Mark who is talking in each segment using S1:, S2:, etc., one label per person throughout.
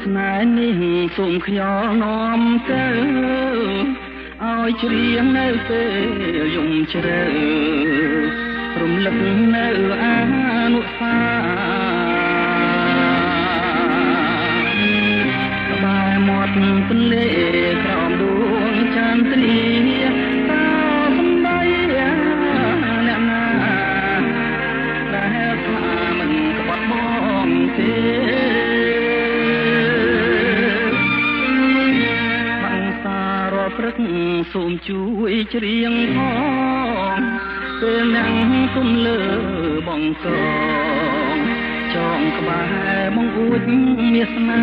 S1: ស្នេហ៍នេះសូមខ្យល់នាំទៅឲ្យច្រៀងនៅពេលយំជ្រៅ រំលឹកនៅអនុស្សាក្បែរមាត់ទន្លេក្រោមដួងចន្ទ្រា តើសំដីអ្នកណាដែលថាមិនក្បត់បងទេ ព្រឹកសូមជួយច្រៀងផង ពេលញ៉ាំគុំលើបងកងចងក្បែរបងអួចមាសនា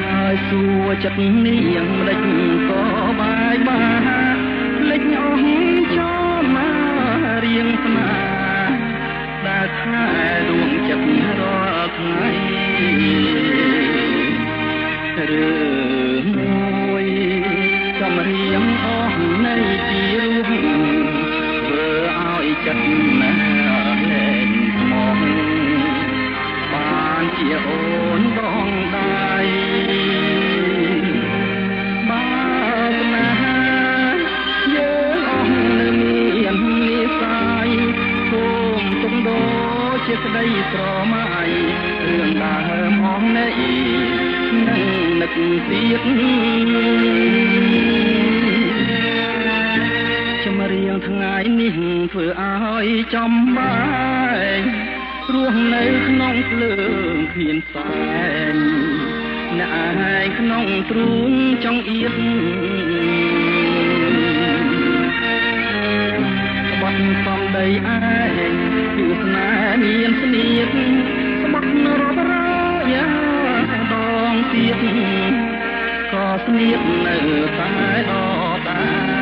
S1: ហើយសួរចិត្តនាងម្ដេចក៏បាយបាភ្លេចអស់ចូលមករៀងស្នាដែលថែដួងចិត្តរាល់ថ្ងៃ។ រឿងមួយចំរៀងអស់នៃទីរស់ ធ្វើឲ្យចិត្តណែលែងស្មោះ បានជាអូនដងដៃ បើស្នេហាយើងអស់នៅមាននិស័យ សូមទុំដូជាក្តីស្រមៃ រឿងដើមអស់នៃនឹងនឹកទៀត។ ចម្រៀងថ្ងៃនេះធ្វើឲ្យចំបែង រស់នៅក្នុងភ្លើងគ្មានសែង អ្នកឯងក្នុងទ្រូងចង់អៀត ក្បត់សំដីឯងគឺស្នេហ៍មានស្នៀត ស្បត់រាប់រយដងទៀត ក៏ស្នៀតនៅតែដដែល។